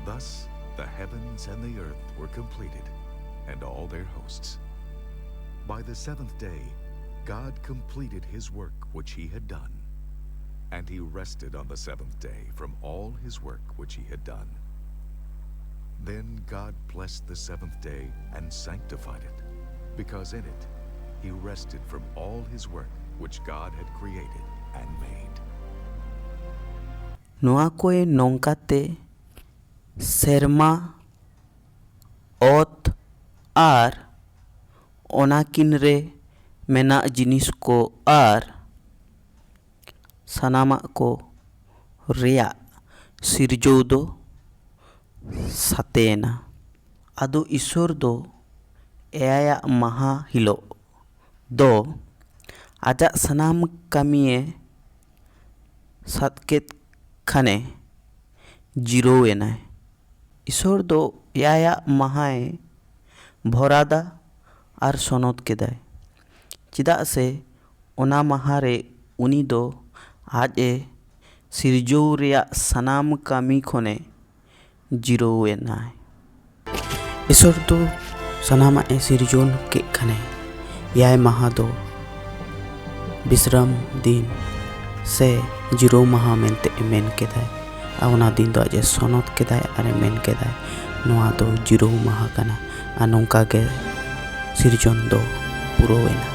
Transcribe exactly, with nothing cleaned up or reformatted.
Thus the heavens and the earth were completed, and all their hosts. By the seventh day God completed his work which he had done, and he rested on the seventh day from all his work which he had done. Then God blessed the seventh day and sanctified it, because in it he rested from all his work which God had created and made. ᱱᱚᱣᱟ ᱠᱚᱭᱮ ᱱᱚᱝᱠᱟᱛᱮ ᱥᱮᱨᱢᱟ, ᱚᱛ ᱟᱨ ᱚᱱᱟᱠᱤᱱ ᱨᱮ ᱢᱮᱱᱟᱜ ᱡᱤᱱᱤᱥ ᱠᱚ ᱟᱨ ᱥᱟᱱᱟᱢᱟᱜ ᱠᱚ ᱨᱮᱭᱟᱜ ᱥᱤᱨᱡᱟᱹᱣ ᱫᱚ ᱥᱟᱛᱮᱭᱮᱱᱟ᱾ ᱟᱫᱚ ᱤᱥᱚᱨ ᱫᱚ ᱮᱭᱟᱭᱟᱜ ᱢᱟᱦᱟ ᱦᱤᱞᱳᱜ ᱫᱚ ᱟᱡᱟᱜ ᱥᱟᱱᱟᱢ ᱠᱟᱹᱢᱤᱭᱮ ᱥᱟᱛ ᱠᱮᱫ ᱠᱷᱟᱱᱮ ᱡᱤᱨᱟᱹᱣ ᱮᱱᱟᱭ᱾ ᱤᱥᱚᱨ ᱫᱚ ᱮᱭᱟᱭᱟᱜ ᱢᱟᱦᱟᱭ ᱵᱷᱚᱨᱟᱫᱟ ᱟᱨ ᱥᱚᱱᱚᱛ ᱠᱮᱫᱟᱭ, ᱪᱮᱫᱟᱜ ᱥᱮ ᱚᱱᱟ ᱢᱟᱦᱟ ᱨᱮ ᱩᱱᱤ ᱫᱚ ᱟᱡ ᱮ ᱥᱤᱨᱡᱟᱹᱣ ᱨᱮᱭᱟᱜ ᱥᱟᱱᱟᱢ ᱠᱟᱹᱢᱤ ᱠᱷᱚᱱᱮ ᱡᱤᱨᱟᱹᱣ ᱮᱱᱟᱭ᱾ ᱤᱥᱚᱨ ᱫᱚ ᱥᱟᱱᱟᱢᱟᱜ ᱮ ᱥᱤᱨᱡᱚᱱ ᱠᱮᱫ ᱠᱷᱟᱱᱮ ᱮᱭᱟᱭ ᱢᱟᱦᱟ ᱫᱚ ᱵᱤᱥᱨᱟᱢ ᱫᱤᱱ ᱥᱮ ᱡᱤᱨᱟᱹᱣ ᱢᱟᱦᱟ ᱢᱮᱱᱛᱮ ᱮ ᱢᱮᱱ ᱠᱮᱫᱟᱭ᱾ ᱟᱨ ᱚᱱᱟ ᱫᱤᱱ ᱫᱚ ᱟᱡ ᱮ ᱥᱚᱱᱚᱛ ᱠᱮᱫᱟᱭ ᱟᱨ ᱮ ᱢᱮᱱ ᱠᱮᱫᱟᱭ, "ᱱᱚᱣᱟ ᱫᱚ ᱡᱤᱨᱟᱹᱣ ᱢᱟᱦᱟ ᱠᱟᱱᱟ", ᱟᱨ ᱱᱚᱝᱠᱟ ᱜᱮ ᱥᱤᱨᱡᱚᱱ ᱫᱚ ᱯᱩᱨᱟᱹᱣ ᱮᱱᱟ᱾